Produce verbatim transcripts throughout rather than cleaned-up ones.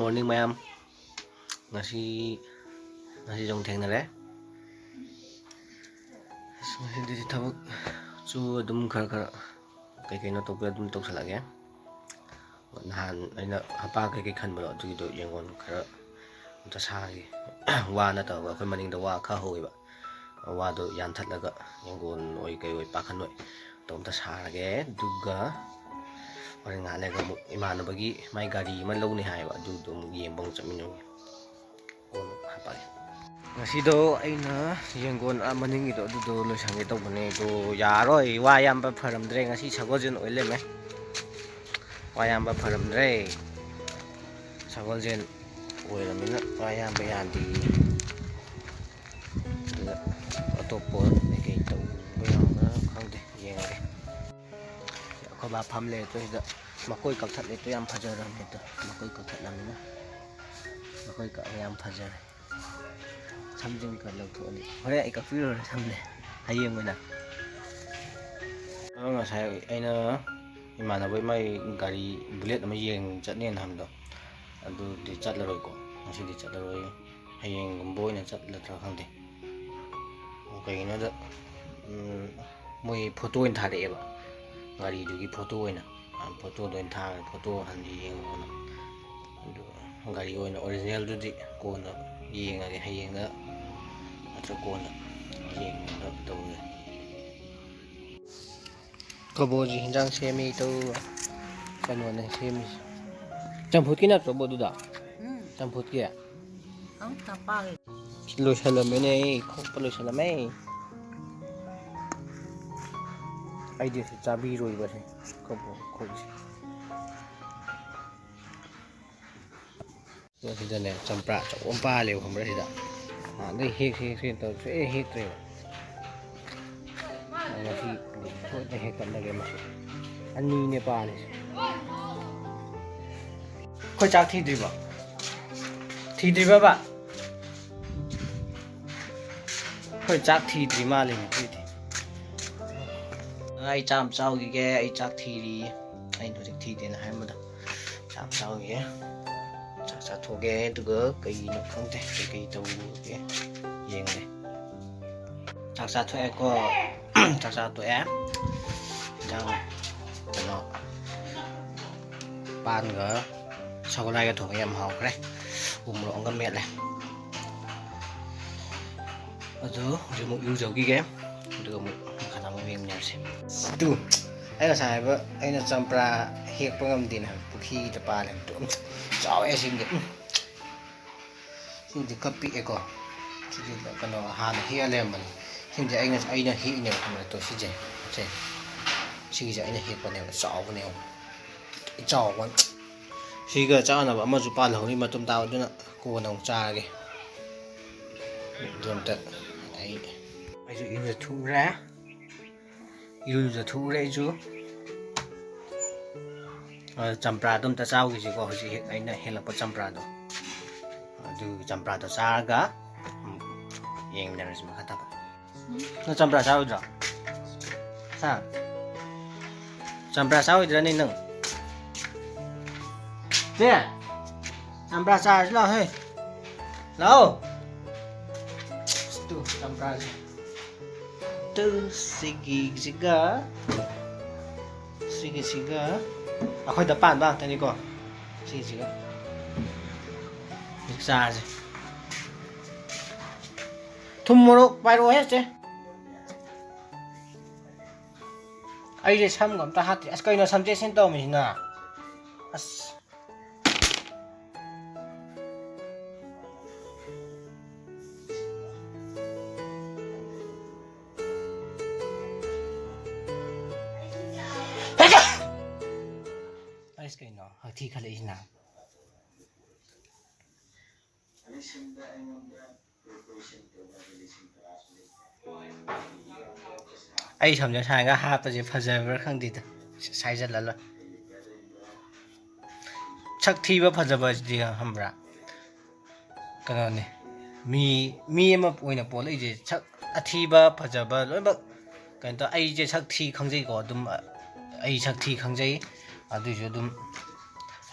Morning ꯃꯌꯥꯝ, ꯉꯁꯤ ꯉꯁꯤꯁꯨ ꯑꯃꯨꯛ ꯊꯦꯡꯅꯔꯦ꯫ ꯑꯁ, ꯉꯁꯤꯗꯤ ꯊꯕꯛꯁꯨ ꯑꯗꯨꯝ ꯈꯔ ꯈꯔ ꯀꯩ ꯀꯩꯅꯣ ꯇꯧꯕ ꯑꯗꯨꯝ ꯇꯧꯁꯜꯂꯛꯑꯒꯦ꯫ ꯅꯍꯥꯟ ꯑꯩꯅ ꯍꯞꯄꯥ ꯀꯩꯀꯩ ꯈꯟꯕꯗꯣ, ꯑꯗꯨꯒꯤꯗꯣ ꯌꯦꯡꯒꯣꯟ ꯈꯔ ꯑꯝꯇ ꯁꯥꯒꯦ꯫ ꯋꯥ ꯅꯠꯇꯕ, ꯑꯩꯈꯣꯏ ꯃꯅꯤꯡꯗ ꯋꯥ ꯈꯔ ꯍꯧꯋꯦꯕ, ꯋꯥꯗꯣ ꯌꯥꯟꯊꯠꯂꯒ ꯌꯦꯡꯒꯣꯟ ꯑꯣꯏ ꯀꯩ ꯑꯣꯏ ꯄꯥꯈꯟ ꯑꯣꯏ ꯑꯗꯣ ꯑꯝꯇ ꯁꯥꯔꯒꯦ꯫ ꯑꯗꯨꯒ ꯍꯣꯔꯦꯟ ꯉꯥꯏꯍꯥꯛ ꯂꯩꯔꯒ ꯑꯃꯨꯛ ꯏꯃꯥꯟꯅꯕꯒꯤ ꯃꯥꯏ ꯒꯥꯔꯤ ꯑꯃ ꯂꯧꯅꯤ ꯍꯥꯏꯌꯦꯕ, ꯑꯗꯨꯗꯣ ꯑꯃꯨꯛ ꯌꯦꯡꯕ ꯑꯃꯨꯛ ꯆꯠꯃꯤꯟꯅꯧꯒꯦ꯫ ꯀꯣꯟꯅ ꯍꯥꯄꯛꯑꯒꯦ꯫ ꯉꯁꯤꯗꯣ ꯑꯩꯅ ꯌꯦꯡꯒꯣꯟ ꯑꯥ ꯃꯅꯤꯡꯒꯤꯗꯣ ꯑꯗꯨꯗꯣ ꯂꯣꯏꯁꯟꯒꯦ ꯇꯧꯕꯅꯦ, ꯑꯗꯣ ꯌꯥꯔꯣꯏ, ꯋꯥ ꯌꯥꯝꯕ ꯐꯔꯝꯗ꯭ꯔꯦ꯫ ꯉꯁꯤ ꯁꯒꯣꯜꯁꯦꯟ ꯑꯣꯏ ꯂꯩꯔꯝꯃꯦ꯫ ꯋꯥ ꯌꯥꯝꯕ ꯐꯔꯝꯗ꯭ꯔꯦ꯫ ꯁꯒꯣꯜꯁꯦꯟ ꯑꯣꯏꯔꯕꯅꯤꯅ ꯋꯥ ꯌꯥꯝꯕ ꯌꯥꯗꯦ꯫ ꯑꯗꯨꯗ ꯑꯇꯣꯞꯄ ꯀꯩꯀꯩ ꯇꯧꯕ ꯌꯥꯎꯕ꯭ꯔꯥ ꯈꯪꯗꯦ, ꯌꯦꯡꯉꯒꯦ꯫ ꯑꯩꯈꯣꯏ ꯕꯥ ꯐꯝ ꯂꯩꯔꯦ ꯇꯣ ꯁꯤꯗ, ꯃꯀꯣꯏ ꯀꯛꯊꯠꯂꯦ ꯇꯣ, ꯌꯥꯝ ꯐꯖꯔꯕꯅꯦ ꯇꯣ, ꯃꯀꯣꯏ ꯀꯛꯊꯠꯂꯕꯅꯤꯅ꯫ ꯃꯀꯣꯏ ꯀꯛꯑꯦ, ꯌꯥꯝ ꯐꯖꯔꯦ꯫ ꯁꯝꯁꯤꯡ ꯈꯔ ꯂꯧꯊꯣꯛꯑꯅꯤ꯫ ꯍꯣꯔꯦꯟ ꯑꯩ ꯀꯛꯄꯤꯔꯨꯔꯦ ꯁꯝꯁꯦ, ꯍꯌꯦꯡ ꯑꯣꯏꯅ꯫ ꯑꯗꯣ ꯉꯁꯥꯏ ꯑꯩꯅ ꯏꯃꯥꯟꯅꯕ ꯃꯥꯏ ꯒꯥꯔꯤ ꯕꯨꯂꯦꯠ ꯑꯃ ꯌꯦꯡ ꯆꯠꯅꯦꯅ ꯍꯥꯏꯕꯗꯣ, ꯑꯗꯨꯗꯤ ꯆꯠꯂꯔꯣꯏꯀꯣ, ꯉꯁꯤꯗꯤ ꯆꯠꯂꯔꯣꯏ꯫ ꯍꯌꯦꯡꯒꯨꯝꯕ ꯑꯣꯏꯅ ꯆꯠꯂꯗ꯭ꯔꯥ ꯈꯪꯗꯦ꯫ ꯀꯩꯒꯤꯅꯣꯗ, ꯎꯝ, ꯃꯣꯏ ꯐꯣꯇꯣ ꯑꯣꯏꯅ ꯊꯥꯔꯛꯑꯦꯕ, ꯒꯥꯔꯤꯗꯨꯒꯤ ꯐꯣꯇꯣ ꯑꯣꯏꯅ꯫ ꯑ, ꯐꯣꯇꯣꯗꯣ ꯑꯣꯏꯅ ꯊꯥꯔꯒ, ꯐꯣꯇꯣ ꯍꯥꯟꯅ ꯌꯦꯡꯉꯣꯅ꯫ ꯑꯗꯨꯒ ꯒꯥꯔꯤ ꯑꯣꯏꯅ ꯑꯣꯔꯤꯖꯤꯅꯦꯜꯗꯨꯗꯤ ꯀꯣꯟꯅ ꯌꯦꯡꯉꯒꯦ, ꯍꯌꯦꯡꯂ ꯅꯠꯇ꯭ꯔ ꯀꯣꯟꯅ ꯌꯦꯡꯉꯒ ꯇꯧꯔꯒꯦ꯫ ꯀꯕꯣꯛꯁꯤ ꯍꯤꯟꯖꯥꯡ ꯁꯦꯝꯃꯤ ꯇꯧ꯫ ꯀꯩꯅꯣꯅꯦ ꯁꯦꯝꯃꯤꯁꯦ꯫ ꯆꯝꯐꯨꯠꯀꯤ ꯅꯠꯇ꯭ꯔꯣ ꯕꯣ ꯑꯗꯨꯗ? ꯎꯝ꯫ ꯆꯝꯐꯨꯠꯀꯤ? ꯑꯪ ꯇꯄꯥꯒꯤ꯫ ꯂꯣꯏꯁꯜꯂꯝꯃꯦꯅꯦ ꯑꯩ, ꯈꯣꯛꯄ ꯂꯣꯏꯁꯜꯂꯝꯃꯦ꯫ ꯑꯩꯗꯤ ꯁꯤ ꯆꯥꯕꯤꯔꯣꯏꯕ ꯁꯤ ꯀꯕꯣꯛ ꯈꯣꯛꯏꯁꯦ꯫ ꯁꯤꯗꯅꯦ ꯆꯝꯄ꯭ꯔꯥ ꯑꯆꯧꯕ ꯑꯃ ꯄꯥꯜꯂꯦꯕ, ꯈꯪꯕ꯭ꯔꯥ? ꯁꯤꯗ ꯅꯍꯥꯟꯗꯩ ꯍꯦꯛꯁꯤ ꯍꯦꯛꯁꯤ ꯇꯧꯔ ꯁꯨꯡꯍꯦꯛ ꯍꯦꯛꯇ꯭ꯔꯦꯕ꯫ ꯉꯁꯤ ꯁꯣꯏꯗꯅ ꯍꯦꯛꯇꯠꯂꯒꯦ ꯃꯁꯤ꯫ ꯑꯅꯤꯅꯦ ꯄꯥꯜꯂꯤꯁꯦ꯫ ꯑꯩꯈꯣꯏ ꯆꯥꯛ ꯊꯤꯗ꯭ꯔꯤꯕꯣ? ꯊꯤꯗ꯭ꯔꯤꯕꯕ? ꯑꯩꯈꯣꯏ ꯆꯥꯛ ꯊꯤꯗ꯭ꯔꯤ ꯃꯥꯜꯂꯦ ꯉꯁꯤꯗꯤ꯫ ꯑꯩ ꯆꯥꯛ ꯑꯃ ꯆꯥꯎꯈꯤꯒꯦ, ꯑꯩ ꯆꯥꯛ ꯊꯤꯔꯤ꯫ ꯑꯩꯅ ꯍꯧꯖꯤꯛ ꯊꯤꯗꯦꯅ ꯍꯥꯏꯔꯝꯕꯗꯣ꯫ ꯆꯥꯛ ꯆꯥꯎꯈꯤꯒꯦ꯫ ꯆꯥꯛ ꯆꯥꯊꯣꯛꯑꯒꯦ, ꯑꯗꯨꯒ ꯀꯩꯅꯣ ꯈꯪꯗꯦ, ꯀꯩꯀꯩ ꯇꯧꯒꯦ ꯌꯦꯡꯒꯦ꯫ ꯆꯥꯛ ꯆꯥꯊꯣꯛꯑꯦꯀꯣ꯫ ꯆꯥꯛ ꯆꯥꯊꯣꯛꯑꯦ꯫ ꯏꯟꯖꯥꯡ ꯀꯩꯅꯣ, ꯄꯥꯟꯒ ꯁꯒꯣꯜꯍꯋꯥꯏꯒ ꯊꯣꯡꯉꯦ, ꯌꯥꯝ ꯍꯥꯎꯈ꯭ꯔꯦ꯫ ꯎ ꯃꯣꯔꯣꯛ ꯑꯃꯒ ꯃꯦꯠꯂꯦ꯫ ꯑꯗꯨ ꯍꯧꯖꯤꯛ ꯑꯃꯨꯛ ꯏꯔꯨꯖꯧꯈꯤꯒꯦ, ꯑꯗꯨꯒ ꯑꯃꯨꯛ ꯃꯈꯥ ꯇꯥꯕ ꯌꯦꯡꯃꯤꯟꯅꯔꯁꯦ꯫ ꯇꯨ, ꯑꯩ ꯉꯁꯥꯏ ꯍꯥꯏꯕ, ꯑꯩꯅ ꯆꯝꯄ꯭ꯔꯥ ꯍꯦꯛꯄ ꯉꯝꯗꯦꯅ ꯍꯥꯏꯕ, ꯄꯨꯈ꯭ꯔꯤꯗ ꯄꯥꯜꯂꯦ꯫ ꯇꯨ, ꯆꯥꯎꯋꯦ ꯑꯁꯤꯃꯗꯤ꯫ ꯎꯝ꯫ ꯁꯤꯃꯗꯤ ꯈꯔ ꯄꯤꯛꯑꯦꯀꯣ꯫ ꯁꯤꯗꯤ ꯀꯩꯅꯣ, ꯍꯥꯟꯅ ꯍꯦꯛꯑ ꯂꯩꯔꯝꯕꯅꯤ꯫ ꯁꯤꯃꯗꯤ ꯑꯩꯅ, ꯑꯩꯅ ꯍꯦꯛꯏꯅꯦꯕ, ꯈꯪꯕ꯭ꯔꯥ? ꯇꯣ, ꯁꯤꯁꯦ, ꯁꯦ꯫ ꯁꯤꯒꯤꯁꯦ ꯑꯩꯅ ꯍꯦꯛꯄꯅꯦꯕ, ꯆꯥꯎꯕꯅꯦꯕ꯫ ꯆꯥꯎꯕ꯫ ꯁꯤꯒ ꯆꯥꯅꯕ ꯑꯃꯁꯨ ꯄꯥꯜꯍꯧꯔꯤ ꯃꯇꯨꯝ ꯇꯥꯕ, ꯑꯗꯨꯅ ꯀꯣꯟꯅ ꯑꯃꯨꯛ ꯆꯥꯔꯒꯦ꯫ ꯑꯗꯨ ꯑꯝꯇ ꯑꯩ, ꯑꯩꯁꯨ ꯏꯔꯨꯖꯊꯣꯛꯎꯔꯦ꯫ ꯏꯔꯨꯖꯊꯣꯛꯎꯔꯦ ꯑꯩꯁꯨ꯫ ꯑ, ꯆꯝꯄ꯭ꯔꯥꯗꯣ ꯑꯝꯇ ꯆꯥꯎꯈꯤꯁꯤꯀꯣ, ꯍꯧꯖꯤꯛ ꯍꯦꯛ ꯑꯩꯅ ꯍꯦꯛꯂꯛꯄ ꯆꯝꯄ꯭ꯔꯥꯗꯣ꯫ ꯑꯗꯨ ꯆꯝꯄ꯭ꯔꯥꯗꯣ ꯆꯥꯔꯒ, ꯎꯝ, ꯌꯦꯡꯃꯤꯟꯅꯔꯁꯤ ꯃꯈꯥ ꯇꯥꯕ꯫ ꯅꯪ ꯆꯝꯄ꯭ꯔꯥ ꯆꯥꯔꯣꯏꯗ꯭ꯔꯣ? ꯍꯥ? ꯆꯝꯄ꯭ꯔꯥ ꯆꯥꯔꯣꯏꯗ꯭ꯔꯅꯦ ꯅꯪ? ꯆꯦ! ꯆꯝꯄ꯭ꯔꯥ ꯆꯥꯔꯁꯤ ꯂꯥꯛꯑꯣ, ꯍꯦ꯫ ꯂꯥꯛꯑꯣ꯫ ꯇꯨ, ꯆꯝꯄ꯭ꯔꯥꯁꯦ꯫ ꯇꯨ, ꯁꯤꯒꯤꯁꯤꯒ, ꯁꯤꯒꯤꯁꯤꯒ ꯑꯩꯈꯣꯏꯗ ꯄꯥꯟꯕ ꯉꯥꯛꯇꯅꯤꯀꯣ꯫ ꯁꯤꯒꯤꯁꯤꯒ ꯍꯧꯖꯤꯛ ꯆꯥꯔꯁꯦ꯫ ꯊꯨꯝ ꯃꯣꯔꯣꯛ ꯄꯥꯏꯔꯛꯑꯣꯍꯦ, ꯆꯦ꯫ ꯑꯩꯁꯦ ꯁꯝꯒ ꯑꯝꯇ ꯍꯥꯠꯇ꯭ꯔꯤ꯫ ꯑꯁ, ꯀꯩꯅꯣ ꯁꯝ ꯆꯦꯠꯁꯤꯟ ꯇꯧꯔꯝꯃꯤꯁꯤꯅ? ꯑꯁ꯫ ꯑꯩꯁ, ꯀꯩꯅꯣ ꯍꯛꯊꯤ ꯈꯜꯂꯛꯏꯁꯤꯅ? ꯑꯩ ꯁꯝꯁꯦ ꯁꯥꯏꯒ ꯍꯥꯞꯄꯁꯦ ꯐꯖꯕ꯭ꯔꯥ ꯈꯪꯗꯦꯗ, ꯁꯥꯏꯖꯜꯂ ꯂꯣꯏ꯫ ꯁꯛ ꯊꯤꯕ ꯐꯖꯕꯁꯤꯗꯤ ꯈꯪꯕ꯭ꯔꯥ? ꯀꯩꯅꯣꯅꯤ, ꯃꯤ, ꯃꯤ ꯑꯃ ꯑꯣꯏꯅ ꯄꯣꯛꯂꯛꯏꯁꯦ ꯁꯛ ꯑꯊꯤꯕ ꯐꯖꯕ ꯂꯣꯏꯅꯃꯛ ꯀꯩꯅꯣ ꯇꯧ-, ꯑꯩꯁꯦ ꯁꯛ ꯊꯤ ꯈꯪꯖꯩꯀꯣ, ꯑꯗꯨꯝ ꯑꯩ ꯁꯛ ꯊꯤ ꯈꯪꯖꯩ꯫ ꯑꯗꯨꯏꯁꯨ ꯑꯗꯨꯝ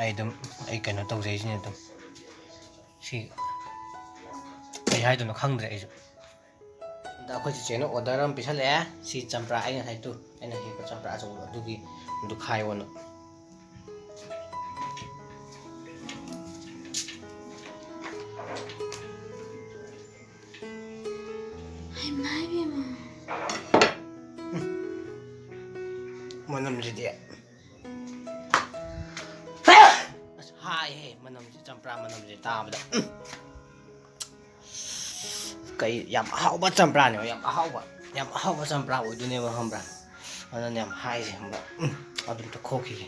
ꯑꯩ ꯑꯗꯨꯝ ꯑꯩ ꯀꯩꯅꯣ ꯇꯧꯖꯩꯁꯤꯅꯦ ꯑꯗꯨꯝ꯫ ꯁꯤ ꯀꯩ ꯍꯥꯏꯗꯣꯏꯅꯣ ꯈꯪꯗ꯭ꯔꯦ ꯑꯩꯁꯨ꯫ ꯑꯗ ꯑꯩꯈꯣꯏ ꯆꯤꯆꯦꯅ order ꯑꯃ ꯄꯤꯁꯜꯂꯛꯑꯦ꯫ ꯁꯤ ꯆꯝꯄ꯭ꯔꯥ, ꯑꯩ ꯉꯁꯥꯏ ꯇꯨ, ꯑꯩꯅ ꯍꯦꯛꯄ ꯆꯝꯄ꯭ꯔꯥ ꯑꯆꯧꯕꯗꯣ, ꯑꯗꯨꯒꯤ, ꯑꯗꯨ ꯈꯥꯏꯌꯣꯅ꯫ ꯍꯩꯃꯥ ꯏꯕꯦꯝꯃ꯫ ꯃꯅꯝꯁꯤꯗꯤ꯫ ꯑꯁ, ꯍꯥꯏꯍꯦ, ꯃꯅꯝꯁꯦ, ꯆꯝꯄ꯭ꯔꯥ ꯃꯅꯝꯁꯦ ꯇꯥꯕꯗ꯫ ꯎꯝ꯫ ꯀꯩ, ꯌꯥꯝ ꯑꯍꯥꯎꯕ ꯆꯝꯄ꯭ꯔꯥꯅꯦꯕ, ꯌꯥꯝ ꯑꯍꯥꯎꯕ, ꯌꯥꯝ ꯑꯍꯥꯎꯕ ꯆꯝꯄ꯭ꯔꯥ ꯑꯣꯏꯗꯣꯏꯅꯦꯕ, ꯈꯪꯕ꯭ꯔꯥ? ꯑꯗꯨꯅ ꯌꯥꯝ ꯍꯥꯏꯁꯦ, ꯈꯪꯕ꯭ꯔꯥ? ꯎꯝ, ꯑꯗꯨ ꯑꯝꯇ ꯈꯣꯛꯈꯤꯒꯦ꯫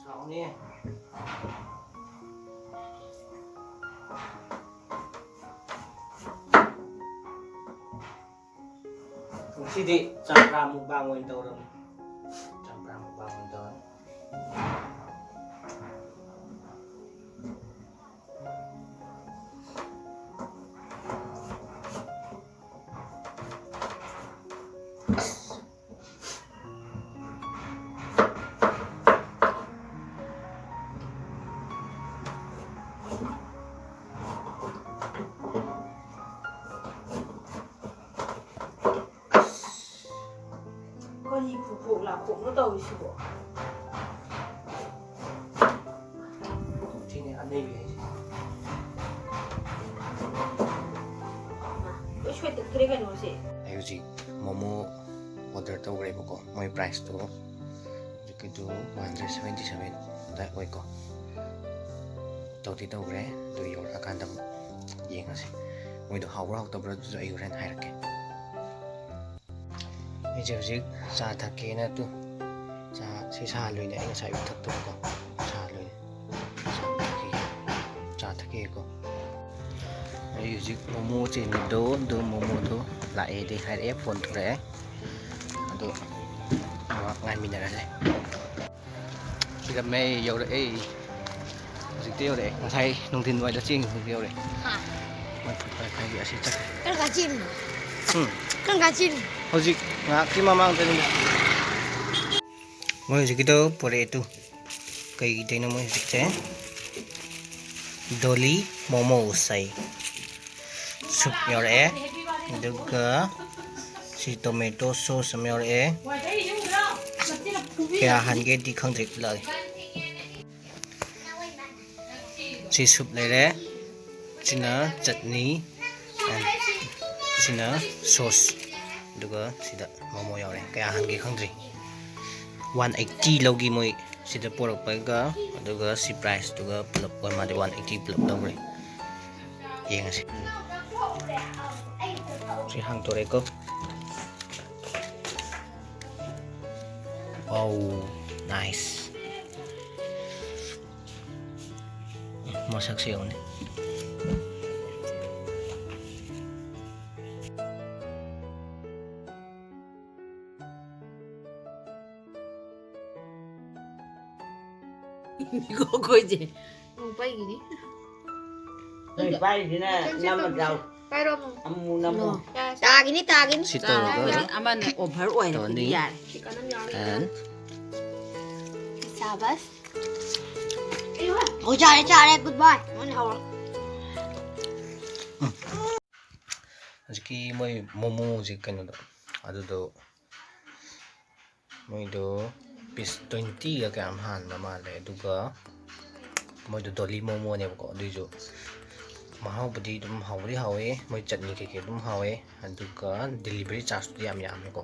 ꯍꯥꯎꯅꯤ꯫ ꯉꯁꯤꯗꯤ ꯆꯝꯄ꯭ꯔꯥ mukbang ꯑꯣꯏꯅ ꯇꯧꯔꯕꯅꯤ꯫ ꯆꯝꯄ꯭ꯔꯥ mukbang ꯑꯣꯏꯅ ꯇꯧꯔꯅꯤ꯫ ꯀꯔꯤ ꯐꯨꯐꯣꯛ ꯂꯥꯛꯐꯣꯛꯅꯣ ꯇꯧꯔꯤꯁꯤꯕꯣ? ꯁꯤꯅꯦ ꯑꯅꯩꯕꯤ ꯍꯥꯏꯁꯦ꯫ ꯃꯥ, ꯂꯣꯏ ꯁꯣꯏꯇꯠꯈ꯭ꯔꯦ ꯀꯩꯅꯣꯁꯦ꯫ ꯑꯩ ꯍꯧꯖꯤꯛ ꯃꯣꯃꯣ order ꯇꯧꯈ꯭ꯔꯦꯕꯀꯣ, ꯃꯣꯏ priceꯇꯣ ꯍꯧꯖꯤꯛꯀꯤꯗꯨ one hundred seventy seven ꯑꯗꯨꯗꯥꯏ ꯑꯣꯏꯀꯣ꯫ ꯇꯧꯗꯤ ꯇꯧꯈ꯭ꯔꯦ, ꯑꯗꯨ ꯌꯧꯔꯛꯑꯀꯥꯟꯗ ꯑꯃꯨꯛ ꯌꯦꯡꯉꯁꯤ꯫ ꯃꯣꯏꯗꯣ ꯍꯥꯎꯕ꯭ꯔꯥ ꯍꯥꯎꯇꯕ꯭ꯔꯥ ꯑꯗꯨꯁꯨ ꯑꯩ ꯍꯣꯔꯦꯟ ꯍꯥꯏꯔꯛꯀꯦ꯫ ꯑꯩꯁꯦ ꯍꯧꯖꯤꯛ ꯆꯥ ꯊꯛꯀꯦꯅ ꯇꯨ, ꯆꯥ ꯁꯤ ꯁꯥꯍꯜꯂꯣꯏꯅꯦ, ꯑꯩ ꯉꯁꯥꯏ ꯑꯌꯨꯛ ꯊꯛꯇꯕꯀꯣ, ꯁꯥꯍꯜꯂꯣꯏꯅꯦ꯫ ꯆꯥ ꯊꯛꯈꯤꯒꯦ, ꯆꯥ ꯊꯛꯈꯤꯒꯦꯀꯣ꯫ ꯑꯩ ꯍꯧꯖꯤꯛ ꯃꯣꯃꯣ ꯆꯦꯟꯕꯗꯣ, ꯑꯗꯨ ꯃꯣꯃꯣꯗꯣ ꯂꯥꯛꯑꯦꯗꯤ ꯍꯥꯏꯔꯛꯑꯦ, phone ꯇꯧꯔꯛꯑꯦ꯫ ꯑꯗꯣ ꯉꯥꯏꯍꯥꯛ ꯉꯥꯏꯃꯤꯟꯅꯔꯁꯦ꯫ ꯁꯤꯗ ꯃꯩ ꯌꯧꯔꯛꯑꯦ꯫ ꯍꯧꯖꯤꯛꯇꯤ ꯌꯧꯔꯛꯑꯦ꯫ ꯉꯁꯥꯏ ꯅꯨꯡꯊꯤꯟ ꯋꯥꯏꯗ ꯆꯦꯡ ꯍꯧꯖꯤꯛ ꯌꯧꯔꯛꯑꯦ꯫ ꯍꯥ꯫ ꯃꯣꯏ ꯐꯨꯠ ꯐꯥꯏ ꯐꯥꯏꯒꯤ ꯑꯁꯤ ꯆꯠꯈ꯭ꯔꯦ꯫ ꯀꯔꯝ ꯀꯥꯟ ꯆꯦꯜꯂꯤꯅꯣ? ꯎꯝ꯫ ꯀꯔꯝ ꯀꯥꯟ ꯆꯦꯜꯂꯤꯅꯣ? ꯍꯧꯖꯤꯛ ꯉꯥꯏꯍꯥꯛꯀꯤ ꯃꯃꯥꯡꯗꯅꯤꯗ꯫ ꯃꯣꯏ ꯍꯧꯖꯤꯛꯀꯤꯗꯣ ꯄꯨꯔꯛꯑꯦ ꯇꯨ꯫ ꯀꯩꯗꯩꯅꯣ ꯃꯣꯏ ꯍꯧꯖꯤꯛꯁꯦ? ꯗꯣꯂꯤ ꯃꯣꯃꯣ ꯁꯥꯏ꯫ ꯁꯨꯞ ꯌꯧꯔꯛꯑꯦ꯫ ꯑꯗꯨꯒ ꯁꯤ ꯇꯣꯃꯦꯇꯣ ꯁꯣꯁ ꯑꯃ ꯌꯧꯔꯛꯑꯦ꯫ ꯀꯌꯥ ꯍꯥꯟꯒꯦꯗꯤ ꯈꯪꯗ꯭ꯔꯤ, ꯎꯠꯂꯛꯑꯒꯦ꯫ ꯁꯤ ꯁꯨꯞ ꯂꯩꯔꯦ, ꯁꯤꯅ ꯆꯠꯅꯤ, and ꯁꯤꯅ ꯁꯣꯁ, ꯑꯗꯨꯒ ꯁꯤꯗ ꯃꯣꯃꯣ ꯌꯥꯎꯔꯦ꯫ ꯀꯌꯥ ꯍꯥꯟꯒꯦ ꯈꯪꯗ꯭ꯔꯤ꯫ ꯋꯥꯟ ꯑꯩꯠꯇꯤ ꯂꯧꯈꯤ ꯃꯣꯏ ꯁꯤꯗ ꯄꯣꯔꯛꯄꯒ, ꯑꯗꯨꯒ ꯁꯤ ꯄ꯭ꯔꯥꯏꯁꯇꯨꯒ ꯄꯨꯂꯞ ꯑꯣꯏ ꯃꯥꯜꯂꯦ, ꯋꯥꯟ ꯑꯩꯠꯇꯤ ꯄꯨꯂꯞ ꯂꯧꯈ꯭ꯔꯦ꯫ ꯌꯦꯡꯉꯁꯤ꯫ ꯁꯤ ꯍꯥꯡꯇꯣꯔꯦꯀꯣ꯫ ꯋꯥꯎ, ꯅꯥꯏꯁ꯫ ꯃꯁꯛꯁꯦ ꯌꯦꯡꯉꯨꯅꯦ꯫ ꯃꯤꯀꯣꯛ ꯈꯣꯏꯁꯦ꯫ ꯎꯝ, ꯄꯩꯒꯤꯅꯤ꯫ ꯅꯣꯏ ꯄꯥꯏꯔꯤꯁꯤꯅ ꯅꯝꯃ ꯆꯥꯎ꯫ ꯄꯥꯏꯔꯣ ꯑꯃꯨꯛ꯫ ꯑꯃꯨꯛ ꯅꯝꯃꯣ꯫ ꯌꯥꯔꯦ, ꯁꯤ ꯇꯥꯒꯤꯅꯤ, ꯇꯥꯒꯤꯅꯤ꯫ ꯁꯤ ꯇꯧꯔꯒ ꯇꯥꯒꯤꯅꯤ꯫ ꯑꯃꯅ ꯑꯣꯚꯔ ꯑꯣꯏꯔꯦ꯫ ꯇꯧꯔꯅꯤ꯫ ꯌꯥꯔꯦ꯫ ꯆꯤꯛꯀꯟ ꯑꯃ ꯌꯥꯎꯔꯦ꯫ And ꯁꯥꯕꯁ꯫ ꯑꯣ, ꯆꯥꯔꯦ, ꯆꯥꯔꯦ꯫ Goodbye꯫ ꯅꯪ ꯍꯧꯔꯣ꯫ ꯍꯧꯖꯤꯛꯀꯤ ꯃꯣꯏ ꯃꯣꯃꯣ ꯍꯧꯖꯤꯛ ꯀꯩꯅꯣꯗꯣ, ꯑꯗꯨꯗꯣ ꯃꯣꯏꯗꯣ ꯄꯤꯁ ꯇ꯭ꯋꯦꯟꯇꯤꯒ ꯀꯌꯥꯝ ꯍꯥꯟꯕ ꯃꯥꯜꯂꯦ꯫ ꯑꯗꯨꯒ ꯃꯣꯏꯗꯣ ꯗꯣꯂꯤ ꯃꯣꯃꯣꯅꯦꯕꯀꯣ꯫ ꯑꯗꯨꯏꯁꯨ ꯃꯍꯥꯎꯕꯨꯗꯤ ꯑꯗꯨꯝ ꯍꯥꯎꯕꯨꯗꯤ ꯍꯥꯎꯋꯦ, ꯃꯣꯏ ꯆꯠꯅꯤ ꯀꯩꯀꯩ ꯑꯗꯨꯝ ꯍꯥꯎꯋꯦ꯫ ꯑꯗꯨꯒ ꯗꯤꯂꯤꯚꯔꯤ ꯆꯥꯔꯖꯇꯨꯗꯤ ꯌꯥꯝ ꯌꯥꯝꯃꯦꯀꯣ,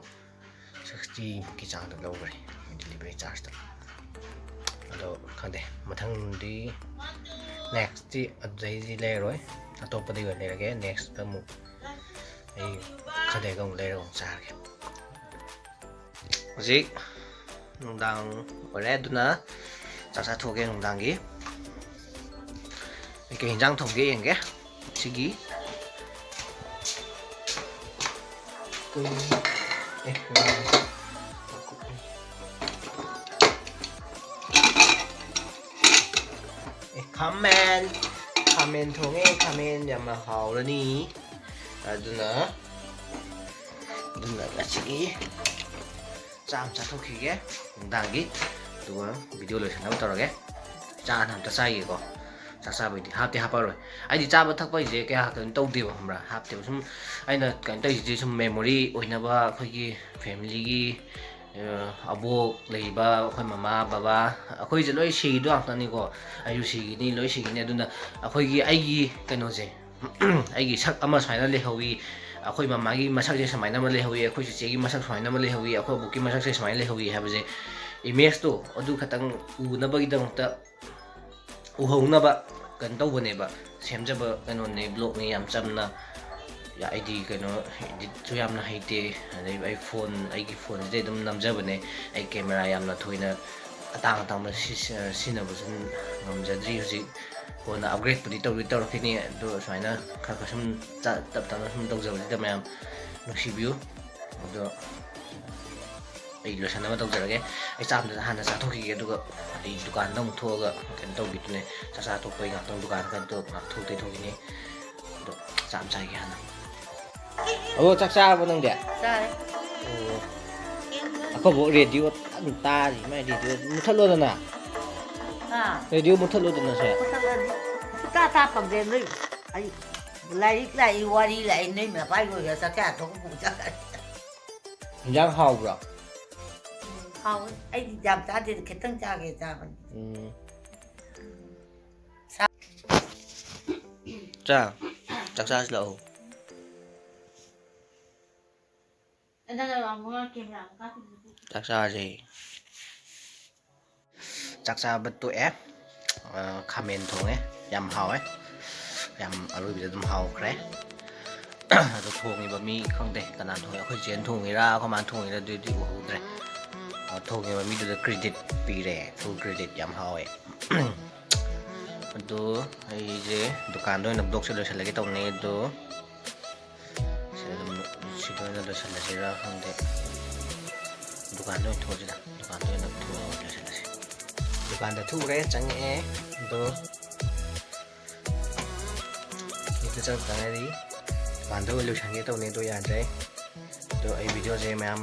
ꯁꯤꯛꯁꯇꯤꯃꯨꯛꯀꯤ ꯆꯥꯡꯗ ꯂꯧꯈ꯭ꯔꯦ ꯗꯤꯂꯤꯚꯔꯤ ꯆꯥꯔꯖꯇ꯫ ꯑꯗꯣ ꯈꯪꯗꯦ, ꯃꯊꯪꯗꯤ, ꯅꯦꯛꯁꯇꯤ ꯑꯗꯨꯗꯩꯗꯤ ꯂꯩꯔꯔꯣꯏ, ꯑꯇꯣꯞꯄꯗꯒꯤ ꯑꯣꯏꯅ ꯂꯩꯔꯒꯦ꯫ ꯅꯦꯛꯁꯇ ꯑꯃꯨꯛ ꯑꯩ ꯈꯔ ꯂꯩꯔꯒ ꯑꯃꯨꯛ ꯂꯩꯔꯒ ꯑꯃꯨꯛ ꯆꯥꯔꯒꯦ꯫ ꯍꯧꯖꯤꯛ ꯅꯨꯡꯗꯥꯡ ꯑꯣꯏꯔꯦ, ꯑꯗꯨꯅ ꯆꯥꯛ ꯆꯥꯊꯣꯛꯑꯒꯦ ꯅꯨꯡꯗꯥꯡꯒꯤ꯫ ꯑꯩ ꯀꯩ ꯌꯦꯟꯖꯥꯡ ꯊꯣꯡꯒꯦ ꯌꯦꯡꯒꯦ꯫ ꯁꯤꯒꯤ ꯀꯩ-, ꯑꯦ, ꯉꯥ꯫ ꯑꯦ, ꯈꯥꯃꯦꯟ, ꯈꯥꯃꯦꯟ ꯊꯣꯡꯉꯦ꯫ ꯈꯥꯃꯦꯟ ꯌꯥꯝꯅ ꯍꯥꯎꯔꯅꯤ꯫ ꯑꯗꯨꯅ ꯑꯗꯨꯅ ꯉꯁꯤꯒꯤ ꯆꯥꯛ ꯑꯃ ꯆꯥꯊꯣꯛꯈꯤꯒꯦ ꯅꯨꯡꯗꯥꯡꯒꯤ꯫ ꯑꯗꯨꯒ ꯚꯤꯗꯤꯑꯣ ꯂꯣꯏꯁꯤꯟꯅꯕ ꯇꯧꯔꯒꯦ꯫ ꯆꯥꯛ ꯍꯥꯟꯅ ꯑꯝꯇ ꯆꯥꯏꯒꯦꯀꯣ꯫ ꯆꯥꯛ ꯆꯥꯕꯩꯗꯤ ꯍꯥꯞꯇꯤ ꯍꯥꯞꯄꯔꯣꯏ꯫ ꯑꯩꯗꯤ ꯆꯥꯕ ꯊꯛꯄ ꯍꯥꯏꯁꯦ ꯀꯌꯥ ꯀꯩꯅꯣ ꯇꯧꯗꯦꯕ, ꯈꯪꯕ꯭ꯔꯥ? ꯍꯥꯞꯇꯦꯕ꯫ ꯁꯨꯝ ꯑꯩꯅ ꯀꯩꯅꯣ ꯇꯧꯔꯤꯁꯤꯗꯤ ꯁꯨꯝ ꯃꯦꯃꯣꯔꯤ ꯑꯣꯏꯅꯕ, ꯑꯩꯈꯣꯏꯒꯤ ꯐꯦꯃꯤꯂꯤꯒꯤ, ꯑ, ꯑꯕꯣꯛ ꯂꯩꯔꯤꯕ, ꯑꯩꯈꯣꯏ ꯃꯃꯥ ꯕꯕꯥ, ꯑꯩꯈꯣꯏꯁꯦ ꯂꯣꯏ ꯁꯤꯈꯤꯗꯣꯏ ꯉꯥꯛꯇꯅꯤꯀꯣ꯫ ꯑꯩꯁꯨ ꯁꯤꯈꯤꯅꯤ, ꯂꯣꯏ ꯁꯤꯈꯤꯅꯤ꯫ ꯑꯗꯨꯅ ꯑꯩꯈꯣꯏꯒꯤ, ꯑꯩꯒꯤ ꯀꯩꯅꯣꯁꯦ, ꯑꯩꯒꯤ ꯁꯛ ꯑꯃ ꯁꯨꯃꯥꯏꯅ ꯂꯩꯍꯧꯋꯤ, ꯑꯩꯈꯣꯏ ꯃꯃꯥꯒꯤ ꯃꯁꯛꯁꯦ ꯁꯨꯃꯥꯏꯅ ꯑꯃ ꯂꯩꯍꯧꯋꯤ, ꯑꯩꯈꯣꯏ ꯆꯤꯆꯦꯒꯤ ꯃꯁꯛ ꯁꯨꯃꯥꯏꯅ ꯑꯃ ꯂꯩꯍꯧꯋꯤ, ꯑꯩꯈꯣꯏ ꯑꯕꯣꯛꯀꯤ ꯃꯁꯛꯁꯦ ꯁꯨꯃꯥꯏꯅ ꯂꯩꯍꯧꯋꯤ ꯍꯥꯏꯕꯁꯦ, ꯏꯃꯦꯖꯇꯣ ꯑꯗꯨ ꯈꯛꯇꯪ ꯎꯅꯕꯒꯤꯗꯃꯛꯇ, ꯎꯍꯧꯅꯕ ꯀꯩꯅꯣ ꯇꯧꯕꯅꯦꯕ, ꯁꯦꯝꯖꯕ ꯀꯩꯅꯣꯅꯦ, ꯕ꯭ꯂꯣꯛꯅꯦ꯫ ꯌꯥꯝ ꯆꯝꯅ, ꯑꯩꯗꯤ ꯀꯩꯅꯣ, ꯏꯗꯤꯠꯁꯨ ꯌꯥꯝꯅ ꯍꯩꯇꯦ꯫ ꯑꯗꯩ ꯑꯩ ꯐꯣꯟ, ꯑꯩꯒꯤ ꯐꯣꯟꯁꯤꯗꯩ ꯑꯗꯨꯝ ꯅꯝꯖꯕꯅꯦ꯫ ꯑꯩ ꯀꯦꯃꯦꯔꯥ ꯌꯥꯝꯅ ꯊꯣꯏꯅ ꯑꯇꯥꯡ ꯑꯇꯥꯡꯕ ꯁꯤ-, ꯁꯤ-, ꯁꯤꯖꯤꯟꯅꯕꯁꯨ ꯉꯝꯖꯗ꯭ꯔꯤ ꯍꯧꯖꯤꯛ꯫ ꯀꯣꯟꯅ ꯑꯞꯒ꯭ꯔꯦꯗꯄꯨꯗꯤ ꯇꯧꯗꯤ ꯇꯧꯔꯛꯈꯤꯅꯤ, ꯑꯗꯣ ꯁꯨꯃꯥꯏꯅ ꯈꯔ ꯈꯔ ꯁꯨꯝ ꯆ-, ꯇꯞ ꯇꯞꯅ ꯁꯨꯝ ꯇꯧꯖꯕꯁꯤꯗ ꯃꯌꯥꯝ ꯅꯨꯡꯁꯤꯕꯤꯌꯨ꯫ ꯑꯗꯣ ꯑꯩ ꯂꯣꯏꯁꯟꯅꯕ ꯇꯧꯖꯔꯒꯦ꯫ ꯑꯩ ꯆꯥꯛ ꯑꯝꯇ ꯍꯥꯟꯅ ꯆꯥꯊꯣꯛꯈꯤꯒꯦ, ꯑꯗꯨꯒ ꯑꯩ ꯗꯨꯀꯥꯟꯗ ꯑꯃꯨꯛ ꯊꯣꯛꯑꯒ ꯀꯩꯅꯣ ꯇꯧꯈꯤꯗꯨꯅꯦ꯫ ꯆꯥꯛ ꯆꯥ ꯇꯣꯛꯄꯩ ꯉꯥꯛꯇꯪ ꯗꯨꯀꯥꯟ ꯈꯔ ꯊꯣꯛ-, ꯉꯥꯛ ꯊꯣꯛ ꯇꯩꯊꯣꯛꯈꯤꯅꯤ꯫ ꯑꯗꯣ ꯆꯥꯛ ꯑꯃ ꯆꯥꯒꯦ ꯍꯥꯟꯅ꯫ ꯑꯕꯣ, ꯆꯥꯛ ꯆꯥꯔꯕꯣ ꯅꯪꯗꯤ? ꯆꯥꯔꯦ꯫ ꯑꯣ꯫ ꯑꯩꯈꯣꯏꯕꯨ ꯔꯦꯗꯤꯑꯣ ꯀꯟꯅ ꯇꯥꯔꯤ꯫ ꯃꯥꯏ ꯔꯦꯗꯤꯑꯣ ꯃꯨꯊꯠꯂꯣꯗꯅ꯫ ꯍꯥ? ꯔꯦꯗꯤꯑꯣ ꯃꯨꯊꯠꯂꯣꯗꯅ ꯁꯦ꯫ ꯃꯨꯊꯠꯂꯗꯤ ꯁꯨꯡꯇꯥ ꯇꯥ ꯐꯪꯗꯦ ꯅꯣꯏ꯫ ꯑꯩ ꯂꯥꯏꯔꯤꯛ ꯂꯥꯛꯏ, ꯋꯥꯔꯤ ꯂꯥꯛꯏ, ꯅꯣꯏ ꯃꯄꯥꯏ ꯑꯣꯏꯒꯦꯔꯥ ꯆꯥꯛ ꯆꯥ ꯊꯣꯛꯄ ꯄꯨꯡ ꯆꯥ ꯆꯥ꯫ ꯏꯟꯖꯥꯡ ꯍꯥꯎꯕ꯭ꯔꯣ? ꯍꯥꯎꯋꯦ꯫ ꯑꯩꯗꯤ ꯌꯥꯝ ꯆꯥꯗꯦꯗ, ꯈꯤꯇꯪ ꯆꯥꯒꯦ ꯆꯥꯕꯅꯤ꯫ ꯎꯝ꯫ ꯆꯥ, ꯆꯥꯛ ꯆꯥꯁꯤ ꯂꯥꯛꯑꯣ꯫ ꯆꯥꯛ ꯆꯥꯔꯁꯦ꯫ ꯆꯥꯛ ꯆꯥꯕ ꯇꯣꯛꯑꯦ꯫ ꯑ, ꯈꯥꯃꯦꯟ ꯊꯣꯡꯉꯦ꯫ ꯌꯥꯝ ꯍꯥꯎꯋꯦ꯫ ꯌꯥꯝ ꯑꯔꯣꯏꯕꯤꯗ ꯑꯗꯨꯝ ꯍꯥꯎꯈ꯭ꯔꯦ꯫ ꯑꯗꯣ ꯊꯣꯡꯉꯤꯕ ꯃꯤ ꯈꯪꯗꯦ ꯀꯅꯥ ꯊꯣꯡꯉꯤ꯫ ꯑꯩꯈꯣꯏ ꯆꯦꯅ ꯊꯣꯡꯉꯤꯔꯥ, ꯑꯩꯈꯣꯏ ꯃꯥꯅ ꯊꯣꯡꯉꯤꯔꯥ, ꯑꯗꯨꯗꯤ ꯎꯍꯧꯗ꯭ꯔꯦ꯫ ꯑ, ꯊꯣꯡꯉꯤꯕ ꯃꯤꯗꯨꯗ credit ꯄꯤꯔꯦ꯫ Full credit꯫ ꯌꯥꯝ ꯍꯥꯎꯋꯦ꯫ ꯑꯗꯣ ꯑꯩꯁꯦ ꯗꯨꯀꯥꯟꯗ ꯑꯣꯏꯅ vlogꯁꯦ ꯂꯣꯏꯁꯤꯜꯂꯒꯦ ꯇꯧꯕꯅꯦ꯫ ꯑꯗꯣ ꯁꯤꯗ ꯑꯗꯨꯝ, ꯁꯤꯗ ꯑꯣꯏꯅ ꯂꯣꯏꯁꯤꯜꯂꯁꯤꯔꯥ ꯈꯪꯗꯦ꯫ ꯗꯨꯀꯥꯟꯗ ꯑꯣꯏꯅ ꯊꯣꯛꯑꯁꯤꯗ꯫ ꯗꯨꯀꯥꯟꯗ ꯑꯣꯏꯅ ꯊꯣꯛꯑꯒ ꯂꯣꯏꯁꯤꯜꯂꯁꯤ꯫ ꯗꯨꯀꯥꯟꯗ ꯊꯣꯛꯎꯔꯦ, ꯆꯪꯉꯛꯑꯦ꯫ ꯑꯗꯣ ꯆꯪꯉꯛꯇ ꯉꯥꯏꯔꯤ꯫ ꯃꯄꯥꯟꯗ ꯑꯣꯏꯅ ꯂꯣꯏꯁꯟꯒꯦ ꯇꯧꯅꯤ, ꯑꯗꯣ ꯌꯥꯗ꯭ꯔꯦ꯫ ꯑꯗꯣ ꯑꯩ videoꯁꯦ ꯃꯌꯥꯝ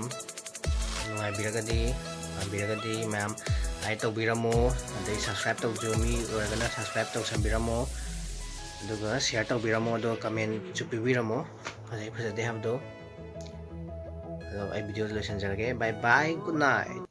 ꯅꯨꯡꯉꯥꯏꯕꯤꯔꯒꯗꯤ, ꯄꯥꯝꯕꯤꯔꯒꯗꯤ ꯃꯌꯥꯝ like ꯇꯧꯕꯤꯔꯝꯃꯣ, ꯑꯗꯩ subscribe ꯇꯧꯗ꯭ꯔꯤꯕ ꯃꯤ ꯑꯣꯏꯔꯒꯅ subscribe ꯇꯧꯁꯟꯕꯤꯔꯝꯃꯣ, ꯑꯗꯨꯒ share ꯇꯧꯕꯤꯔꯝꯃꯣ, ꯑꯗꯨꯒ commentꯁꯨ ꯄꯤꯕꯤꯔꯝꯃꯣ ꯐꯖꯩ ꯐꯖꯗꯦ ꯍꯥꯏꯕꯗꯣ꯫ ꯑꯗꯣ ꯑꯩ video ꯂꯣꯏꯁꯤꯟꯖꯔꯒꯦ꯫ Bye bye, good night꯫